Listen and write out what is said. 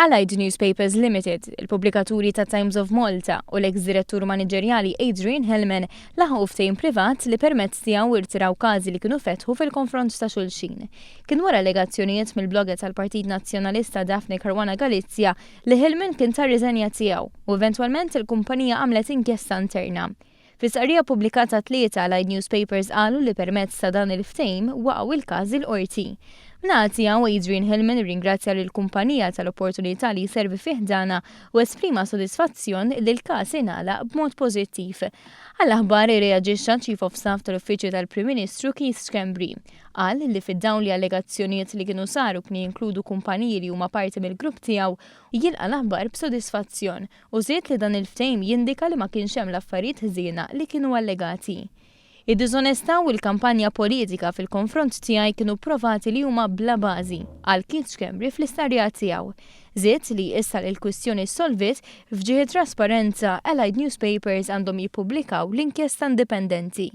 Allied Newspapers Limited, il-pubblikaturi ta' Times of Malta u l-eks direttur maniġerjali Adrian Hillman laħqu ftehim privat li permezz tiegħu irtiraw każi li kienu fetħu fil-konfront ta' xulxin. Kien wara allegazzjonijiet mill-blogger tal-Partit Nazzjonalista Daphne Caruana Galizia li Hillman kien ta r-riżenja tiegħu u eventwalment il-kumpanija għamlet inkjesta interna. Fi stqarrija ppubblikata t-Tlieta, Allied Newspapers qalu li permezz ta' dan il-ftehim waqgħu il-każi l-Qorti. Min-naħa tiegħu, Adrian Hillman irringrazzja lill-kumpanija tal-opportunità li jservi fi ħdanha u esprima sodisfazzjon li l-każ ingħalaq b'mod pożittiv. Għall-aħbar irreaġixxa Chief of Staff tal-Uffiċċju tal-Prim Ministru Keith Schembri. Qal li fid-dawl li allegazzjonijiet li kienu saru kienu jinkludu kumpaniji li huma parti mill-grupp tiegħu, jilqa' l-aħbar b'sodisfazzjon u żied li dan il-ftehim jindika li ma kienx hemm l-affarijiet ħżiena li kienu allegati. Id-diżonestà u l-kampanja politika fil-konfront tiegħi kienu pprovati li huma bla bażi, qal Keith Schembri fl-istqarrija tiegħu. Żied li issa li l-kwistjoni ssolviet, f'ġieħ it-trasparenza, Allied Newspapers għandhom jippubblikaw l-inkjesta indipendenti.